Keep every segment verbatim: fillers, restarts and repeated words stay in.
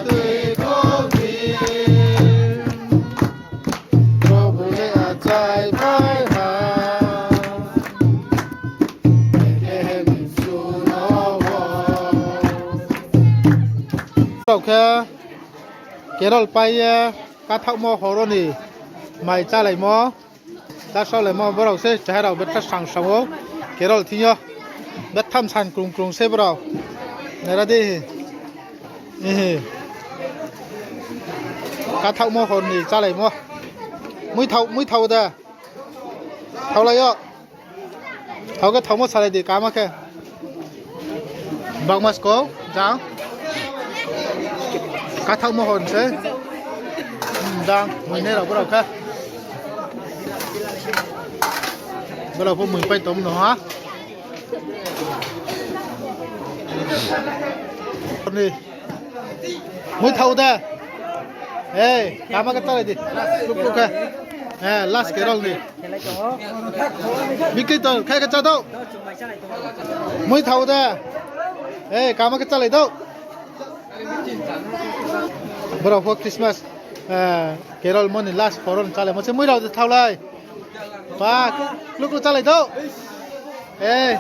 Tui kho di, Probhu le achai phai ha. Rao khe carol pai ye kathaohmo horo ni mai chálaimo. Chásaolaimo borao se, chahai rao betha sang sang ou. Carol thing yo betha msan krung krung se brao. Naira di. Ihi. Kathaohmo hor ni chálaimo. Mui thao, mui thao de. Thaolai yo. Thao khe thaomo salai di, kama khe. Bangma skou, jang. Kathaomo hor se. Hmm, jang, mui nai rao brao khe. Brao pho mui pai tom no ha. Ni. Mui thao de. Ei, kama khe chálai di. Kluk kluk khe. Eh, last carol ni. Bikri to, khe khe chá dou. Mui thao de. Ei, kama khe chálai dou. Brao pho Christmas, eh, carol mo ni last horo ni chálaimo se, mui rao de thaolai. Ba, kluk kluk chálai dou. Ei.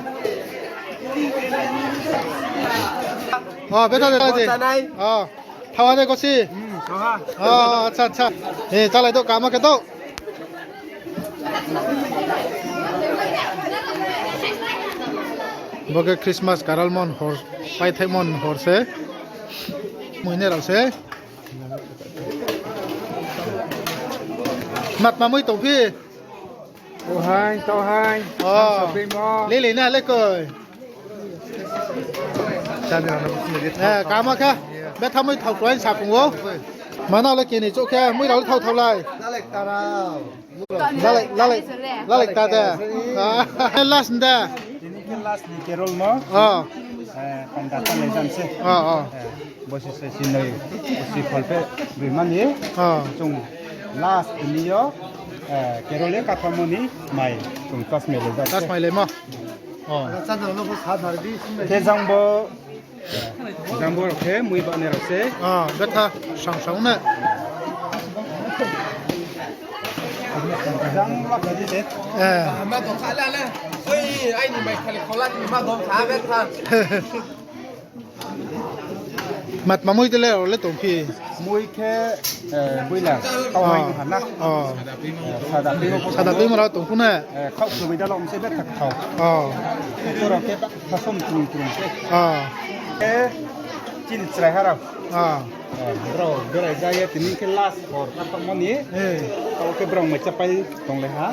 O, betha de chálai di. O, thaoha de gosi. O, acha, acha. E, chálai dou, kama khe dou. Bo khe Christmas carol mo ni hor, paithaimo ni hor se. Mui nai rao se. Matma mui tongphi? O hai, to hai. O. Lili na le koi. Kama khe. Betha mui thao kroi sa phung ou. Mana le kini chouh khe mui rao le thao thaolai. Lalai, lalai, lalai ta de. Last de. Tini khe last ni carol mo. O. Panda ta le jam se. O, o. Bosi se sinoi, bosi pholphe bimani. Chung last ni yo, carol ye kathaomo ni mai, chung tasmai le jam se. Tasmai le mo. Khe jang bo, jang bo rao khe mui banai rao se. Betha sang sang na. Jang ma khe di se. Ama to kha la le. Oi, aini mai khali khola ni ma dong kha betha. Matma mui de le rao le tongphi? Mui khe, buila, tau hai ha na. Sada tuimo rao tongphu na. Khau khuboi da lo mse betha kthao. Khe rao khe thasom krung krung khe. Khe chini chrai ha rao. Brao berai ja ye tini khe last hor kathaomo ni. Tao khe brao mai chápai tonglai ha.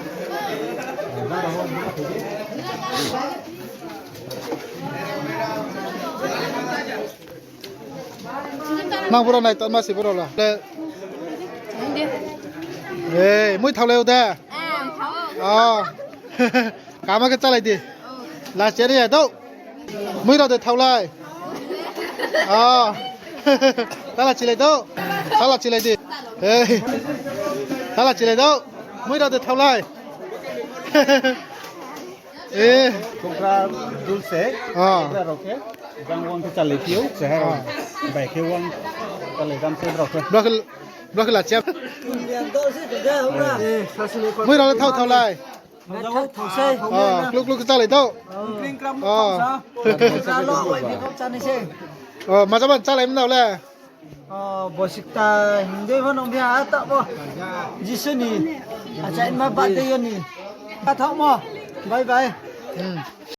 Nang boro nai tongma se boro la. Ei, mui thaolai ou de? Kama khe chálai di. Last year ya dou. Mui rao de thaolai. Tala chilai dou. Tala chilai di. Ei. Tala chilai dou. Mui rao de thaolai. Khokra dul se, khokra rao khe, jang wang khe chálai phi ou, chehara bai khe wang chálai jam se brao khe. Brao khe, brao khe la chep. Mui rao le thao thaolai. Kluk kluk khe chálai dou. Majaban chálai mnao le. Bo sikta hingdei pho nung phi ha taoh bo. Jisu ni achaima birthday yo ni. Kathaomo. Bye bye.